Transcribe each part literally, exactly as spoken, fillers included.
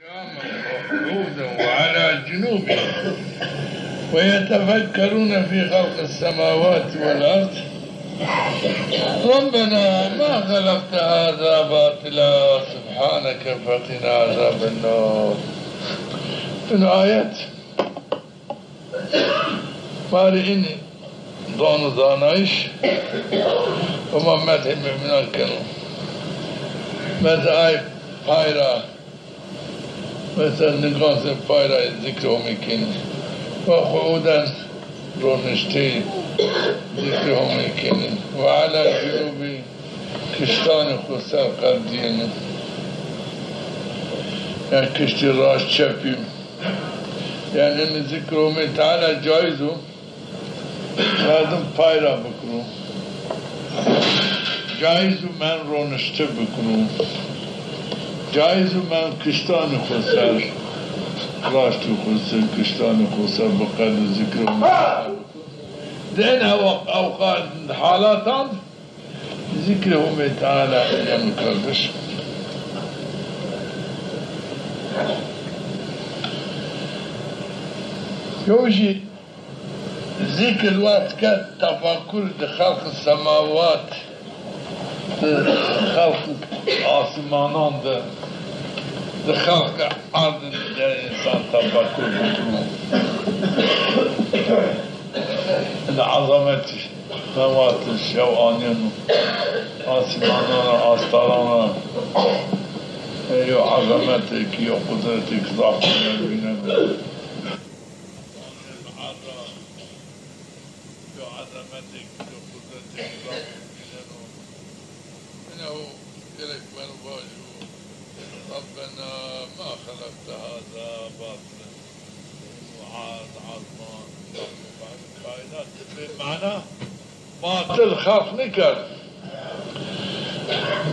قياما وقعودا وعلى جنوبهم ويتفكرون في خلق السماوات والأرض ربنا ما خلقت هذا باطلا سبحانك فقنا عذاب النار. Ino ayet ma rê inî don û zanayîş, Homa medhê muminan keno. Medh ay pay ra, mesela, nigasê pay ra zikrê Homê kenî. Ve quuden, ronişteyî, zikrê Homê kenî. Ve ala cunubî, kiştanê xo ser qerdîyênî. Yanî kiştî raşt çepî. Yanî inî zikrê Homê Teala caiz o. Merdim pay ra bikiro. Caiz o men ronişte bikiro. Caiz o men kiştanê xo ser, raştê xo ser, kiştanê xo ser bi qed û zikrê Homê Teala bikiro. Di ene ew-, ewqat, halatan zikrê Homê Teala yeno kerdiş. Yew jî zikir wext ke tefakkur di xelqi semawat, di xelqi asimanan de, di xelqi erd de însan tefakkur bikiro. Di ezametî semawatî şew anîyeno. Asimanan ra, astaran ra, e, yew ezametêk, yew qudretêk zaf vîneno. Yo ezametêk, yo qudretêk zaf vîneno. Înehu gerek beno vajo, Rabbena ma xelaqte haza batilen. Ard, azman, kaînat bê mana. Batil xelq nêkerd.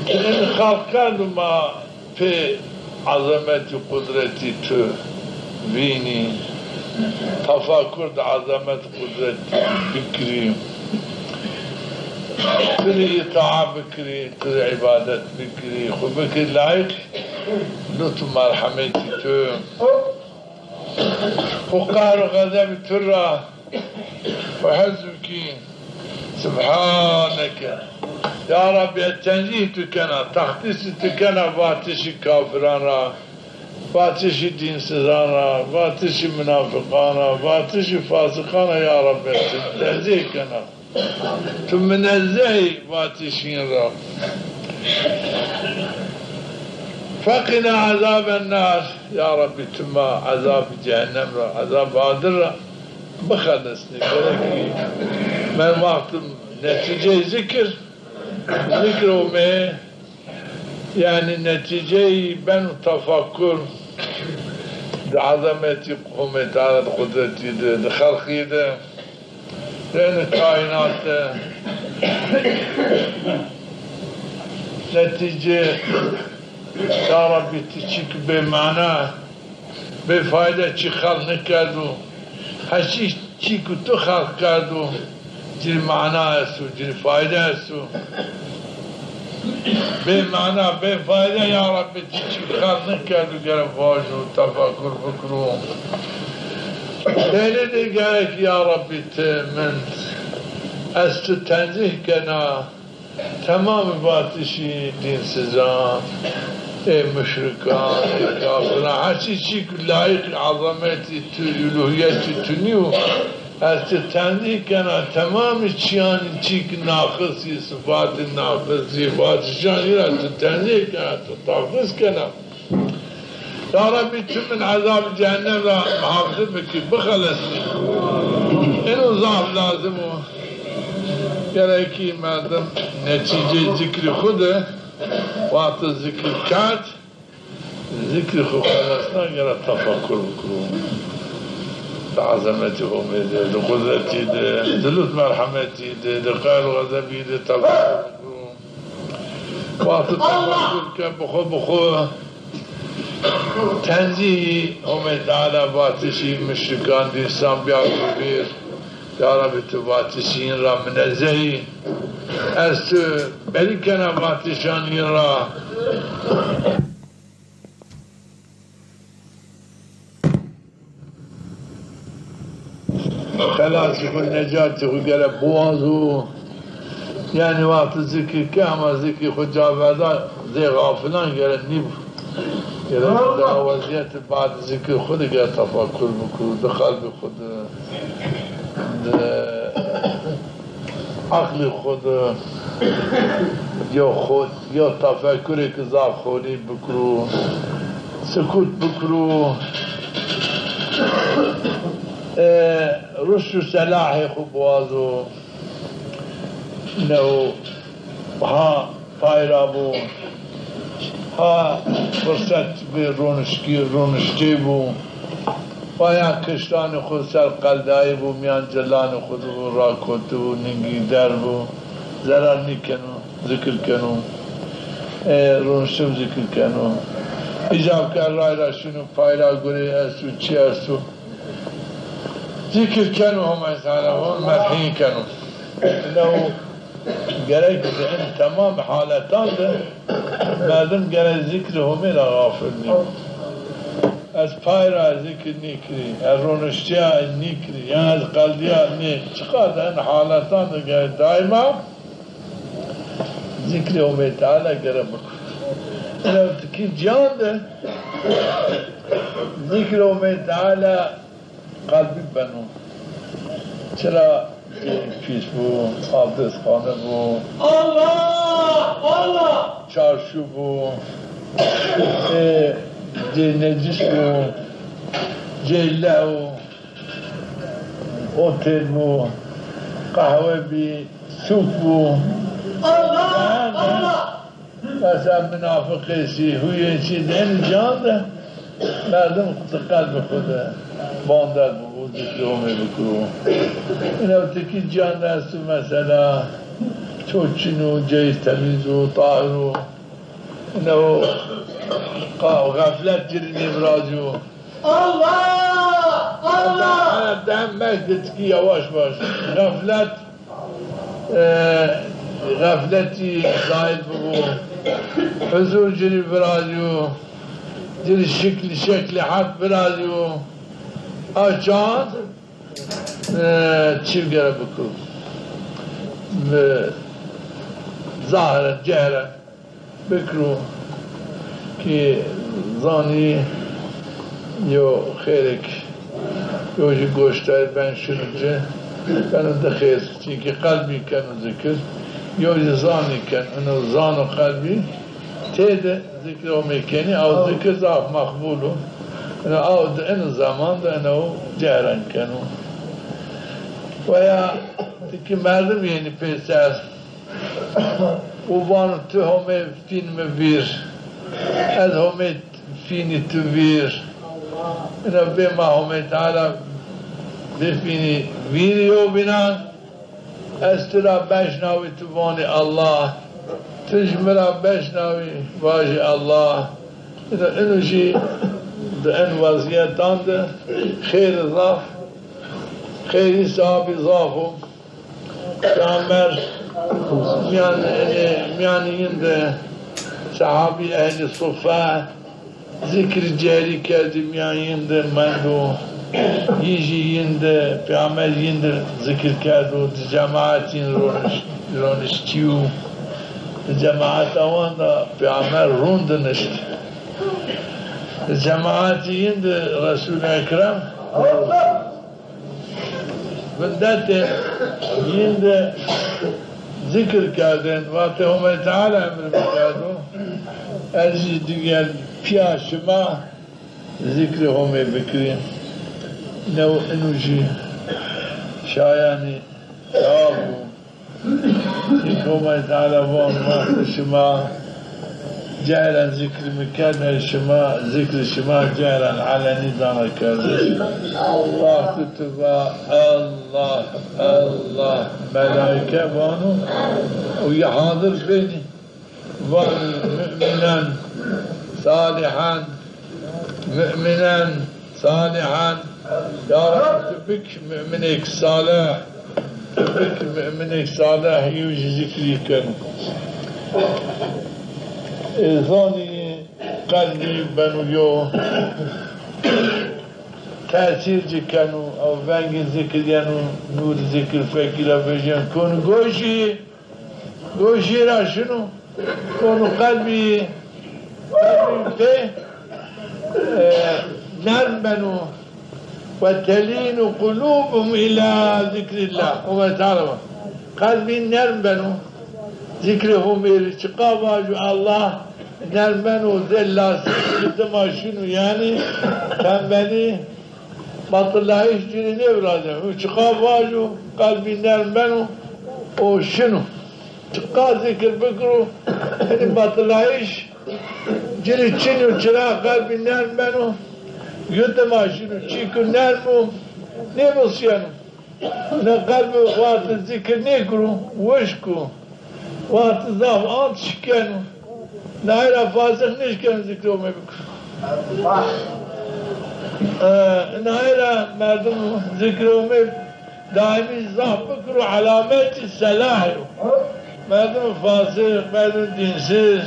Ti inî xelq kerd û ma pê ezametî, qudretî tu vînî, tefakur di ezamet, qudretî bikirî, tu rê îtaa bikirî, tu rê îbadet bikirî, xwu bikirî layiq lutf û merhemetî tu. Xwu qehr û xezebî tu ra, xwu hezû kî. Subhaneke. Ya Rabbî, ez tenzîh tu kena, texdîsî tu kena vatişî kafiran ra, vatişî dînsizan ra, vatişî munafiqan ra, vatişî fasiqan ra, ya Rabbî, ez tu tenzîh kena. Tu munezzeh î vatişîn ra. Feqîna ezaben nar. Ya Rabbî, tu ma ezabî cehennem ra, ezabî adir ra bixelesnî. Gerek î men wextim netîceyê zikir, zikir Homê, yanî netîceyî beno tefakkur di ezametî Homê Teala, di qudretî de, di xelqî de. Yanî kaînat de netîce, ya Rabbî, ti çîk bêmana, bêfayde çî xelq nêkerdo. Her çî, çî ku tu xelq kerdo, ci rê mana esto, ci rê fayde esto. Bêmana, bêfayde, ya Rabbî, ti çî xelq nêkerdo, gerek vajo, tefakur bikiro. Pêrê de gerek, ya Rabbî, ti min, ez tu tenzîh kena, temamî vatişî dînsizan, ê muşrikan, ê kafiran, her çî çî ku layiqî ezametî tu, uluhîyetî tu nîyo, ez ti tenzîh kena, temamî çîyanî çîk naqis î, sifatî naqis î, vatişanî ra tu tenzîh kena, tu taqdîs kena. Ya Rabbî, tu min ezabî cehennem ra muhafize bikî, bixelesnî. Eno zaf lazim o. Gerekî merdim netîceyê zikrî xwu de, wexto zikir kerd, zikrî xwu xelesna, gere tefakur bikiro. Di ezametî Homê de, di qudretî de, di lutf merhemetî de, di qehr û xezebî de tefakur bikiro. Wexto tefakur ke bi xwu, bi xwu tenzîhî Homê Teala, vatişî muşrikan, dînsiz bîyaro vîr. Ya Rabbî, tu vatişî yin ra munezzeh î. Ez tu berî kena vatişanî yin ra. Xelasî xwu, necatî xwu gere biwazo. Yanî wextî zikir ke, hema zikrî xwu ca verda, zê xafilan gere nîb-, gere di wezîyetî bad zikir xwu de gere tefekur bikiro, di qelbî xwu de, di aqlî xwu de, yo xwu, yo tefekurêk zaf xorî bikiro, sukut bikiro. E, ruşt û selahê xwu biwazo. New ha pay ra bo, ha firset bi ronişkî, roniştê bo. Paya kiştanê xwu ser qeldayî bo, mîyan cilanê xwu de bo, rakotî bo, ningî der bo. Zerar nîkeno, zikir keno. E, ronişto zikir keno. Îcab ke ray ra şino, pay ra gurê esto, çi esto. Zikir keno, Homay Teala von merhî keno. Ino gerek di in temam haletan de merdim gerek zikrê Homê ra xafil nîyo. Ez pay ra zikir nîkirî, ez roniştîya nîkirî, yan ez qeldîya nê. Çiqa de in haletan de gerek daîma zikrê Homê Teala gerek bikir. Ino tikî ciyan de zikrê Homê Teala qelbî beno. Çira cêyî pîs bo, abdestxane bo. Allah! Allah! Çarşu bo. E, cêyî necis bo. Cêyî lew. Otel bo. Qehwe bî. Sûk bo. Allah! Allah! Mesela minafiqê sî, huyê sî di enî can de merdim di qelbê xwu de bander bibo, zikrê Homê bikiro. Ino tikî ciyan de esto mesela, ço çin o, cayî temîz o, tahir o. Ino qa-, xeflet ci rê nêvirazîyo. Allah! Allah! Ana dem mekde tikî yavaş yavaş. Xeflet e, xefletî zayid bibo. Huzur ci rê virazîyo. Ci rê şiklî şeklî haq virazîyo. A çax, e, çî gere bikiro. Bi zahire, cehre. Bikiro ki zanî yo xêrêk, yo jî goştarî ben şino ci, beno di xêr, çimkî qelbî keno zikir, yo jî zanî keno, ino zan û qelbî têde zikir Homê kenî, aw zikir zaf meqbul o. Ino aw di ino zeman de ino cehran keno. Veya tikî merdim yenî pêser, û vano, ti Homê fîn mi vîr, ez Homê fînî tu vîr. Ina bê ma Homê Teala bifînî vîrî yewbînan, ez tu ra beşnawî tu vanî Allah, tu ji mi ra beşnawî vajî Allah. Ina ino jî di in wezîyetan de xêrî zaf, xêrî sewabî zaf o. Peyxamber mîyan, e, mîyanî yin de sehabî ehlî suffe zikrî cerî kerdî, mîyan yin de mendo. Yî jî yin de, Peyxamber yin de zikir kerdo, di cemaet yin roniş-, roniştîyo. Di cemaeta wan de Peyxamber rûn de nişt. Di cemaetî yin de Resul Ekrem vindetê yin de zikir kerdên, vatê Homê Teala emir mi kerdo, ez jî digel pîya şima zikrê Homê bikirî. New inu jî şayanî sewab o. Çimkî Homay Teala von, wextê şima cehran zikrî mi kerdnê, şima, zikrî şima cehran elenî dana kerdiş. Wextê tu va Allah, Allah, melaîke vano û yê hadir benî. Vanî mumînan, salîhan, mumînan, salîhan. Ya Reb, tu bik muminêk salih, tu bik muminêk salih, yew jî zikrî keno. Ê zanî qelbî beno yo. tesîr ci keno, ew vengê zikir yeno, nûrê zikir fekî ra vejîyen, kono goşî, goşî ra şino, kono qelbî, qelbî pê, e, nerm beno. "Ve telînu qulûbuhum îlâ zikrillah." O ve Teala va, qelbî nerm beno. Zikrê Homê rê, çiqa vajo Allah, nerm beno, zê lasî dima şino, yanî tembelî, batilayîş ci rê nêvirazeno. Çiqa vajo, qelbî nerm beno, o şino. Çiqa zikir bikiro, hinî batilayîş ci rê çin o, çira qelbî nerm beno, yo dima şino, çîko nerm o, nêvisîyeno. Na qelbî wextê zikir nêkiro, wişk o. Wextê zaf antiş keno. Naye ra fasix nêşkeno zikrê Homê bikiro. E, naye ra merdim zikrê Homê daîmî zaf bikiro, elametî selahî yo. Merdim fasix, merdim dînsiz,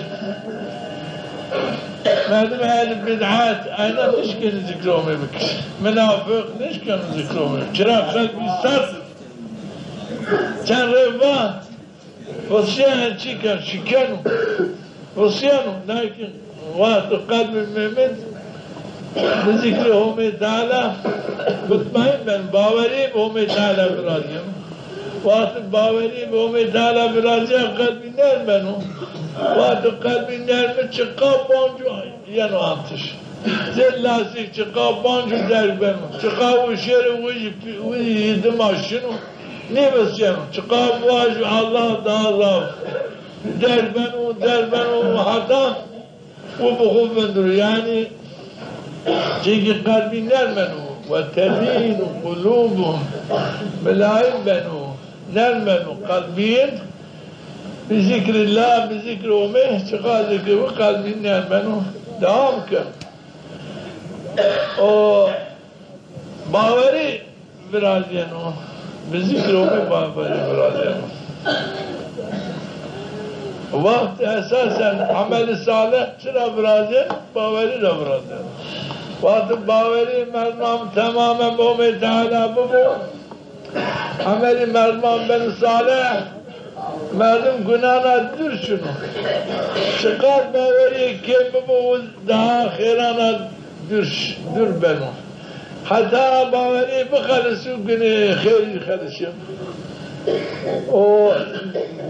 merdim ehlî bid'et, ayna nişkenî zikrê Homê bikir. Minafiq nişkeno zikrê Homê. Çira qelbî sert. Çend rê va, visîyen çî ken, şikeno. Visîyeno, lakin wexto qelbî mumin bi zikrê Homê Teala mutmaîn beno, bawerî bi Homê Teala virazîyeno. Wexto bawerî bi Homê Teala virazîya, qelbî nerm beno. Wexto qelbî nerm bi, çiqa banco yeno antiş. Zê lasî çiqa banco derg beno. Çiqa wişêr o, wijî, wijî dima şino. Nêvisîyeno. Çiqa vajo Allah, daha zaf derg beno, derg beno, heta o bi xo vindiro. Yanî, çimkî qelbî nerm beno. "Ve telînu qulûbuhum", milayim beno, nerm beno qelbîn. Bi zikrillah, bi zikrê Homê, çiqa zikir bi qelbî nerm beno, dewam keno. O bawerî virazîyeno. Bi zikrê Homê bawerî virazîyeno. Wext esasen emelî salih çi ra virazîyeno? Bawerî ra virazîyeno. Wexto bawerî merdiman temamen bi Homê Teala bibo, emelî merdiman beno salih, merdim gunana dûr şino. Çiqas bawerî kêm bibo, o daha xêrana dûr, dûr beno. Heta bawerî bixelisî, gunê xêrî xelisî. O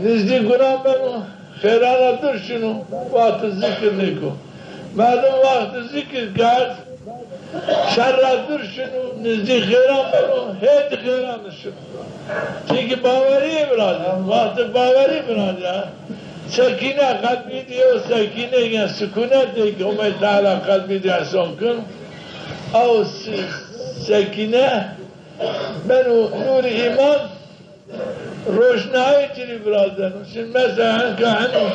nizdî gunan beno, xêran ra dûr şino, wexto zikir nêko. Merdim wexto zikir kerd, şer ra dûr şino, nizdî xêran beno, hêdî xêran şino. Çimkî bawerî virazîya, wexto bawerî virazîya. Sekîne qelbî de yo, sekîne, yanî sukûnet de ki Homê Teala qelbî de îhsan keno. Ew s-, sekîne beno nûrî îman, roşnayî ci rê virazeno. Şimdi mesela enka eno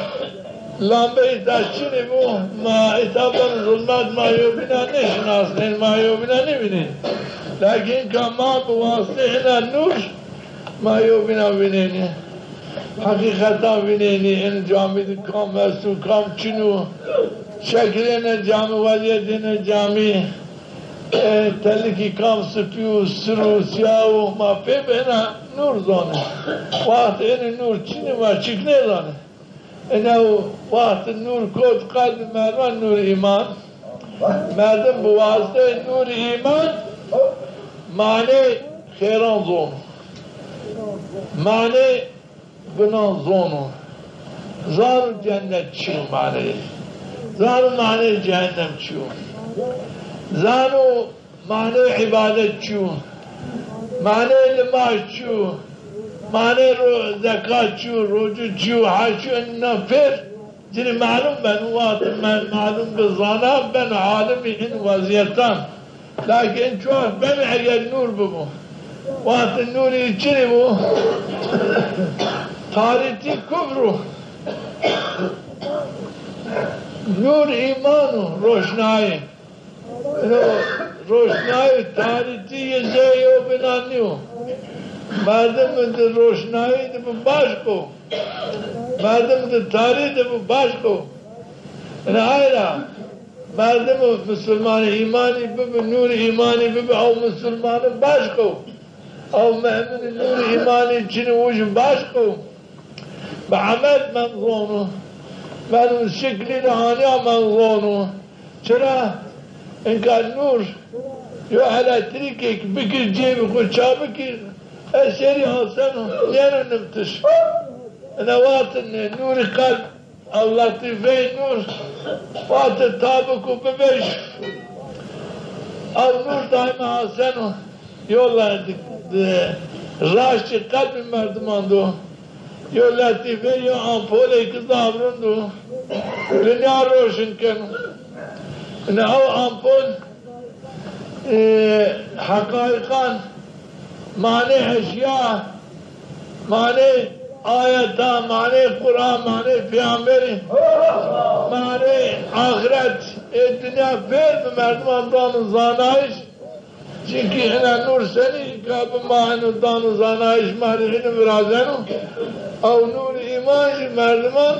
lambe îta çinî bo, ma îta beno zulmet, ma yobîna nêşinasnên, ma yobîna nêvînên. Lakin ka ma bi wasitê ina nûr ma yobîna vînenî. Heqîqetan vînenî, eno camî de kam esto, kam çin o, şekilê ena camî, wezîyetê ena camî, e, telikî kam sipî û sir û sîya o, ma pê bi ena nûr zonê. Wext eno nûr çinî, ma çik nêzonê. Ena wext nûr kot qelbî merdiman, nûr îman. Merdim bi wasiteyê nûrî îman manê xêran zono. Manê gunan zono. Zano cennet çi yo maneyê. Zano maneyê cehennem çi yo. Zano maneyê îbadet çi yo. Maneyê limaj çi yo. Maneyê ro-, zekat çi yo, rocu çi yo, hec çi yo, ina pêr ci rê melûm beno. Wext me-, melûm bi zana, beno alimî in wezîyetan. Lakin çi wext beno eger nûr bibo. Wext nûrî çi rê bo? Tarîtî kufr o. Nûr îman o, roşnayî. Ro-, roşnayî tarîtî yê zey yewbînan nîyo. Merdim di roşnayî di bi başq o. Merdim di tarî di bi başq o. Ina ay ra Merdimo musulmanî îmanî bibi, nûrî îmanî bibi, ew musulmanî başq o. Ew mu'minî nûrî îmanî çinî, uj başq o. Bi emed men zono. Men û şiklî de anîya men zono. Çira? Inka nûr yo elektrîkêk bikir cêbî xwu, ça bikir, eserî aseno, nêno nimtiş. Ina wextî nûrî qelb, ew letîfeyê nûr, wextî tabik û bivej, ew nûr daîma aseno. Yo la-, di-, di-, raştî qelbî merdiman do. Yo letîfe, yo ampolêk zaf rind o. Dinya roşn keno. Ina ew ampol, e, heqaîqan, manê eşya, manê ayeta, manê Quran, manê peyamberî, manê axiret, ê dinya pêr bi merdiman dano zanayîş. Çimkî ina nûr senî ka bi ma ino dano zanayîş, ma rê îlim virazeno. Ew nûr îman jî merdiman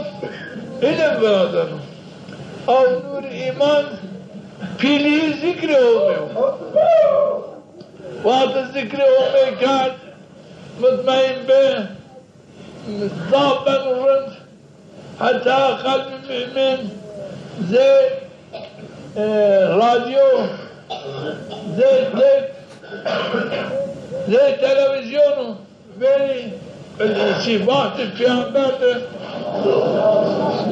îlim virazeno. Ew nûr îman pîlî zikrê Homê yo. Wextî zikrê Homê kerd, mutmeîn bi, zaf beno rind. Heta qelbî mu'min zê, e, radyo, zê têp, zê televîzyonu verî, e, şî wextî peyamber de,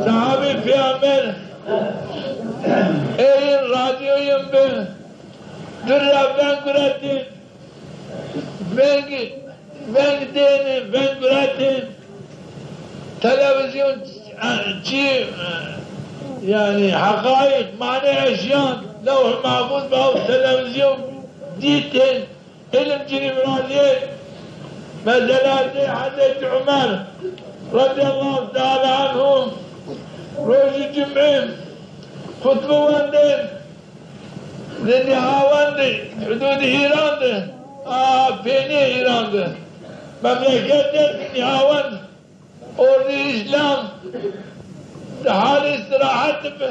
sahabî peyamber ê yin radyoyin bi, dir ra veng guretî. Veng, veng dênê, veng guretê, televîzyon, e, çî, e, yanî heqaîq, manê eşyan, Lewh Mehfûz bi ew televîzyon dîtên, îlim ci rê virazê. Mesela zê Hezretî Umer radîyallahu teala anhu rojî cumê xutbe wendên. Di Nîhawen de, hudûdê Îran de, a, pênîyê Îran de, memleketê Nîhawen, ordî Îslam di halê îstîrahet de bi.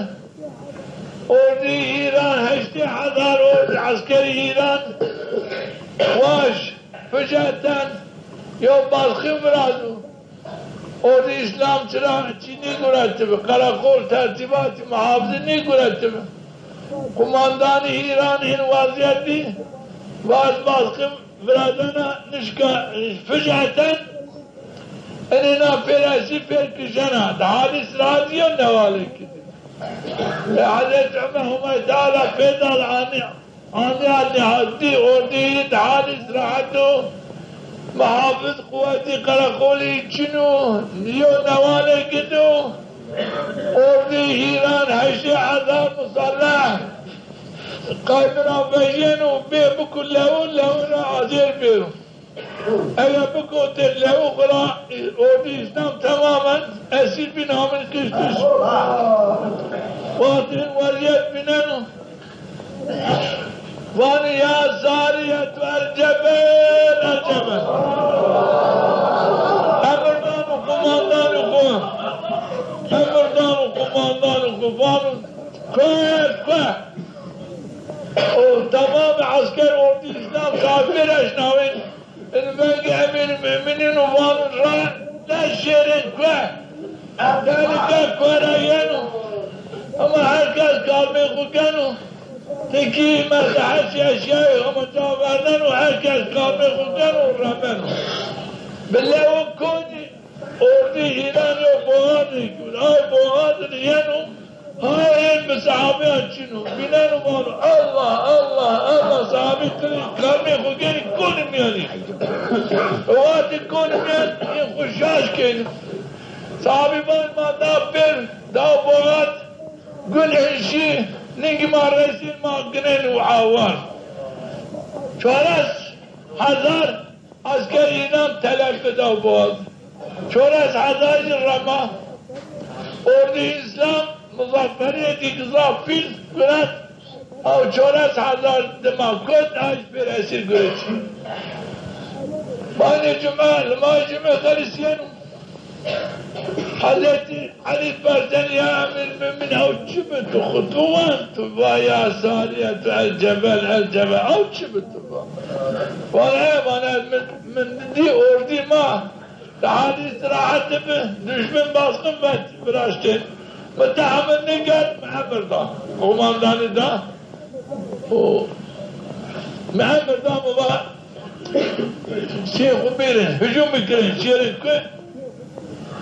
Ordî Îran, heştê hezar ordî eskerî Îran waş, fujeten, yew basqî virazo. Ordî Îslam çira çî nêguretibi, qereqol, tertîbatî, muhafizî nêguretibi. Qumandanî Îran hên wezîyet dî, va ez basqî virazena, nişka fujeten, inê na pêr esî pêr kijena. Di halî îstîrahetî yo newalêkî dî. E, Hezretî Umer Homay Teala pê dal anî. Anîya nîha dî ordî di halî îstîrahet o, muhafiz quwetî qereqolî çin o, yo newalêkî do. Ordî Îran heştê hezar muselleh qaymi ra vejyeno, bê biku lewu, lewu ra azêr bêro. Eger bikotê lewê xwu ra, ordî Îslam temamen esîr bîn, amin kiştiş. Wextê wezîyet bîneno, vanê ya sariyetu el cebel, el cebel. Emir dano qumandanê xwu, emir dano qumandanê xwu, vano kueh, kueh. O temamê esker, ordî Îslam kafir eşnawên. Ino vengê Emîrî Muminîn o, vano ra, ne şêrên kueh. Tehlike kueh ra yeno. Ama her kes kalmê xwu keno. Tikî meslehesî eşyayê hema ca verneno, her kes kalmê xwu keno, remeno. Bi lewo konî ordî Îran yo boğazêk, ay boğaz ra yeno. Hay hên bi sahabîyan çin o. Vîneno vano, Allah, Allah, Allah, sahabî qirî kalmê xwu genî konî mîyanî. Wextî konî mîyan, hên xwu şaş kenî. Sahabî vanî, ma da pêr, da boğaz, gun hên şî, ningî ma resîn, ma ginenî û awar. Çores hezar esker Îran telef bi da boğaz. Çores hezar jî rema. Ordî Îslam muzafferîyêkî zaf pîl guret. Ew çores hezar dima kot, ay pêr esîr guret. Baynê cume, limay cume xelisîyeno. Hezretî Elî persenî, ya emîr mumîn, ew çi bi tu xwu tu wan tu va ya sarîye tu el cebel, el cebel, ew çi bi tu va? Vana, e, vana, min, min dî ordî ma, di hadî îstirahet de bi, duşmin basqin vet viraştên. Mi tehamul nêkerd, mi emir da. Qomandanî da. O, mi emir da, mi va, sê xwu bêrin, hucûm bikirin, şêrin ku,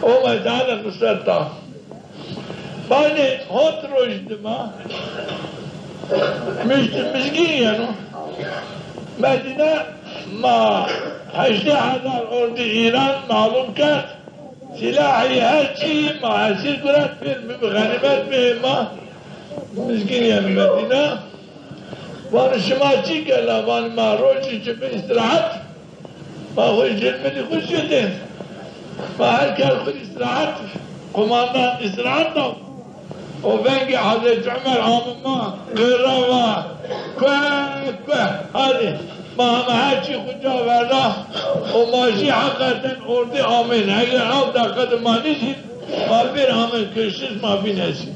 o meydanê nusret da. Vanê hot roj dima, mizgîn yeno. Medîne ma heştê hezar ordî Îran malum kerd. Silahî her çî ma esîr guret, pêr mi bi xenîmet bihê ma. Mizgîn yeno Medîne. Vanê şima çi kerd? Vanê ma rojî çi bi îstirahet. Ma xwu cilmidî xwu şidên. Ma her kes xwu îstirahet. Qomandan îstirahet da. O vengê Hezretî Umer ame ma qirra va, kue, kue, hadî. Ma hema her çî xwu ca verda. O ma jî heqeten ordî amên. Eger ew deqe de ma nîzîn, ma bêr amên kiştiş, ma bîn esîr.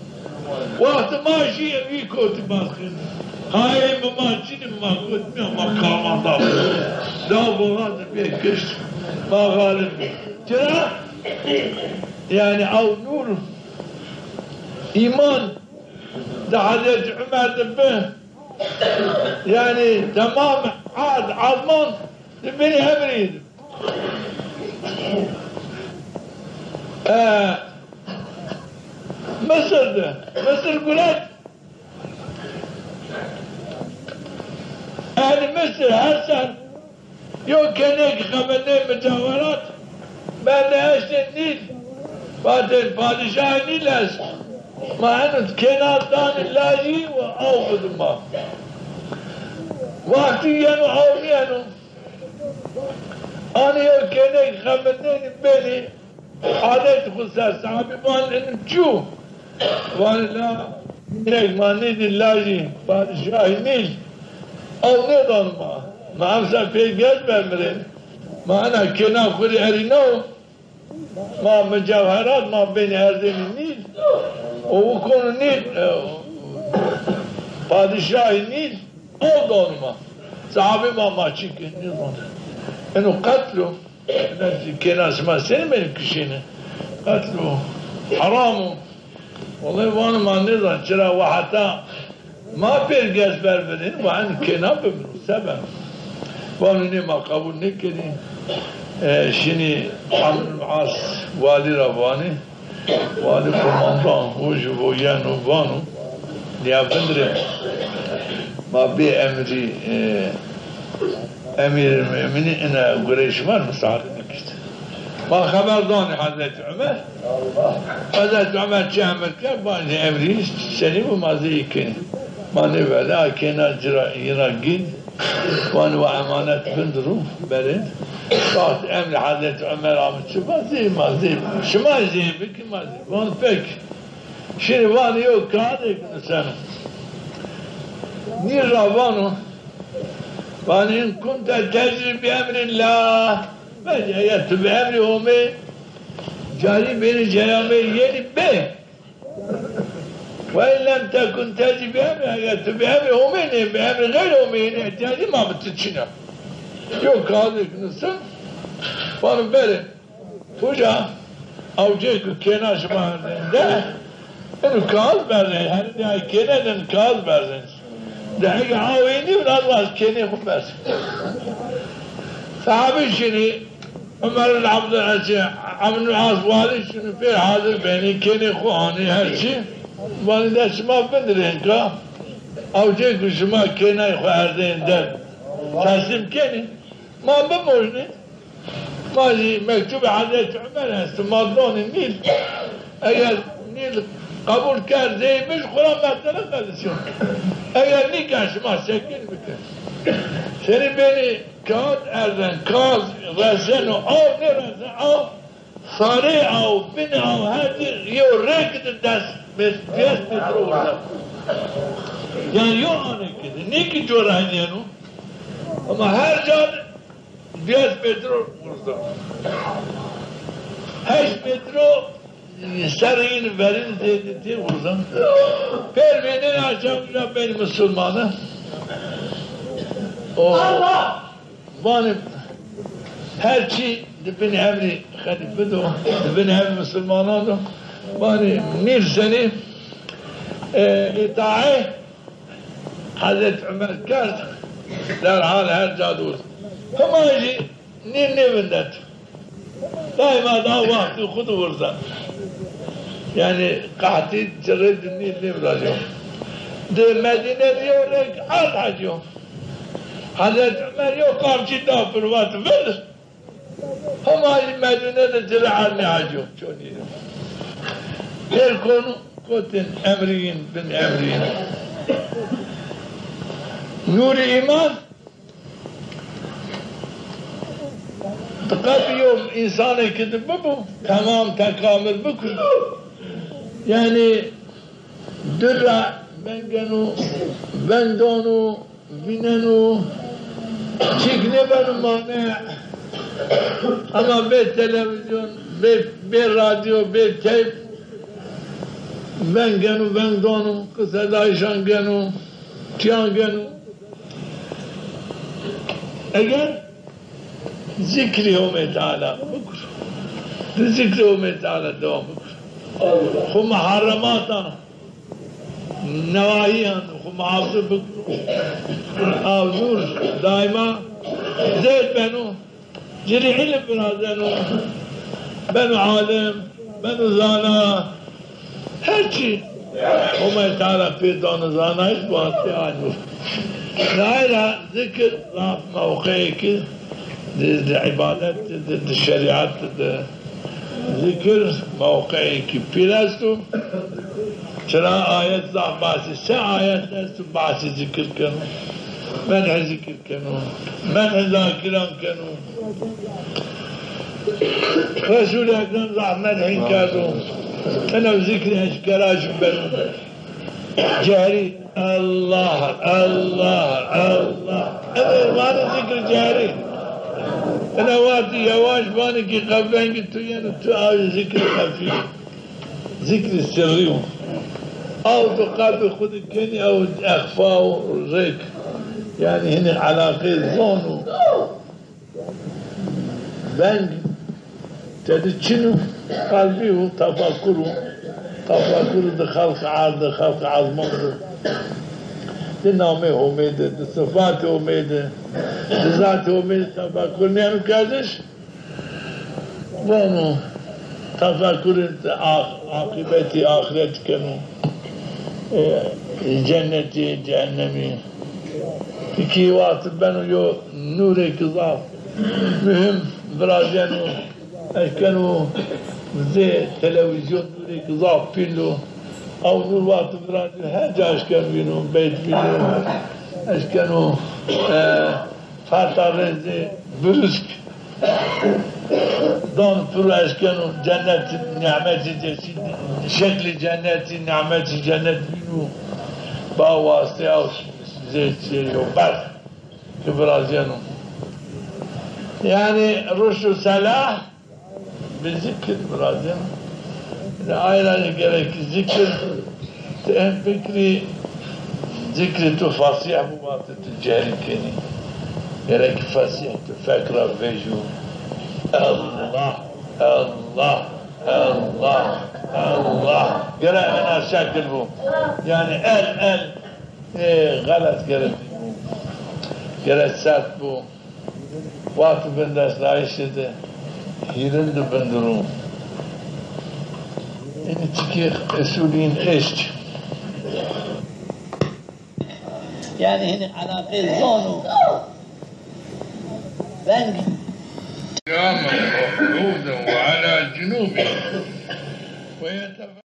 Wextê ma jî wî kotî basqin. Hayê bi ma çinî, ma kotî nîya, ma karmanda. Da boğazî bê kişt, ma xalib bî. Çira? Yanî ew nûr, îman di Hezretî Umer de bi. Yanî temam erd, ezman di binî emrî di. E, Misir de, Misir guret. Ehlî Misir her ser yo kenêk xebetê micawerat berdê eştê Nîl. Vatên padîşahê Nîl est. Ma eno kêna danî lajî û aw bidin ma. Wextî yeno aw nîyeno. Anî yo kenêk xebetênî benî. Adet xwu ser, sahabî van, ino çi yo? Vanê la, nêk ma nîdî lajî padîşahî Nîl. Aw nêdano ma. Ma emser pê gez bermirên. Ma ena kêna xwu rê erînaw. Ma micewherat ma benî erdênî Nîl. O wi kono Nîl, e, padîşahî Nîl. Aw dano ma. Sahabî va ma çi kên, nêzan. Eno qetl o. Kêna şima senî benî kişîne? Qetl o. Heram o. Wellahî vano ma nêzan çira wa heta ma pêr gez bervirên, wa en kêna bimiro, se beno? Vano nê ma qebul nêkenî. E, şinî Amr bin As walî ra vanê. Walî qomandan o jî vo yeno vano, nîya vindirê ma bê emrî, e, Emîrî Mumînî ina gureyê şima rê misare nêkişt. Ma xeber danî Hezretî Umer. Hezretî Umer çi emir kerd, vanê emrî senî bo ma zî kenî. Ma nêverdê, a kêna ci ra yîna gîn. Vanê wa emanet vindirû berên. Wext emrî Hezretî Umer ame çi va, zî ma zî, şima zî bikî, ma zî. Vanê pekî. Şinî vanê yo kağidêk nuseno. Nîl ra vano, vanê in kunte tecrî bi emrîllah. Belkî eger tu bi emrî Homê carî benî, ceyamê yenî bê. Ve in lem tekun tecrî bi emrî, eger tu bi emrî Homê nê, bi emrî xeyrî Homê yenî, îhtîyacî ma bi tu çin a. Yo kağidêk nusen, vano berê. Uca awcêk û kêna şima erdên de, ino kağid berzen, her dî ay kêne de ino kağid berzen. De ege awê nî, biraz vaz kênê xwu berzen. Sahabî şinî, Umer bin Abdul Aziz, Amr bin As walî şinî pêr hazir benî, kênê xwu anî her çî. Vanî de şima vindirên ka, awcêk û şima kênay xwu erdên de teslîm kenî, ma bimojnê. Ma zî mektubê Hezretî Umer esto, ma donî Nîl. Eger Nîl qebul kerd, zey bij, xwu ra mesele xelisîyon. Eger nîkerd, şima sekin bikin. Senî benî kağid erzen, kağid reseno, aw nêresen, aw sarê aw, binê aw, her ci yew rêk de des met-, des metre orta. Yanî yew aneke de, nê ki coraynîyeno. Ama her ca de Diyet Bedro burada. Heşt metro serrî yin verîn zêdîtî wurzan. Pêr vênenê aşaw ra benî musulmane. O vanê her çî di bin emrî xelîfe do, di bin emrî musulmanan do. Vanê nîv senî, e, îtaê Hezret Umer kerd, derhal her ca di wurz. Hima jî nî nêvindet. Daîma da wextê xwu di wurzen. Yanî qehtî cirê di nî nêvirajo. Di Medîne di yo rêk ard hecî yo. Hezret Umer yo qamçî da pir, vat vir. Hema jî Medîne de ci rê ernê hecî yo, çonî yo. Pêr konu kotin emrî yin, bin emrî yin. Nûrî îman di qelbî yo însanêkî di bibo, temam tekamil bikir. Yanî di ra vengeno, veng dano, vîneno, çîk nêbeno mane. Ema bê televîzyon, bê, bê radyo, bê teyp veng geno, veng dano, qisedayîşan geno, tîyan geno. Eger zikrî Homê Teala bikir, di zikrî Homê Teala dewam bikir. Xwu muharrematan, newahîyan xwu muhafize bikir. Aw nûr daîma zêd beno. Ci rê îlim virazeno, beno alim, beno zana, her çî Homay Teala pê dano zanayîş, bi wastê a nûr. Naye ra zikir zaf mewqeyêkî di, di îbadet de, di, di şerîet de, zikir mewqeyêkî pîl esto. Çira ayet zaf bahsî, se ayet esto bahsî zikir keno. Medhê zikir keno, medhê zakiran keno. Resûlê Ekrem zaf medhîn kerdo. Ina zikrî eşkera jî beno. Cehrî, Allah, Allah, Allah. Ina vanê zikir cehrî. Ina wextî yewaş vanê ki qe vengî tu yeno, tu aw zikir xefî. Zikrî sirrî yo. Aw tu qelbê xwu de kenî, ew exfa û rêk. Yanî hinî eleqê zon û veng tedi çin o, qelbî û tefekur o. Tefekur di xelq erd de, xelq ezman de, di namê Homê de, di sifatê Homê de, di zatê Homê de tefekur nîyeno kerdiş. Vano, tefekurê a-, aqîbetî axiret keno, e, cennetî, cehennemî. Kî wextî beno yo nûrêkî zaf muhîm virazîyeno, eşkeno zê televîzyon nûrêkî zaf pîl o. Ew nûr wextî virazîyo her ca eşkeno vîno, beyt vîno, eşkeno, e, Ferta rê zê birûsk dan piro eşkeno cennet, nîmetî cesî, şeklî cennetî, nîmetî cennet vîno. Ba wastê ew zê çê yo berq ki virazîyeno. Yanî ruşd û selah bi zikir virazîyeno. Yanî ay ra gerek zikir, ti en fikirî, zikrê tu fesîh bo, wextê tu cehrî kenî. Gerek fesîh tu fek ra vejîyo. Allah, Allah, Allah, Allah. Gerek ena şekil bo. Yanî el, el, ê, xelet gerek bo. Gerek sert bo. Wextê bindestnayîşî de hîrin de bindirû. Înî tikê esûlîn eşt. Yanî hinî eleqê zon û veng. قياما وقعودا وعلى جنوبهم ويتفكرون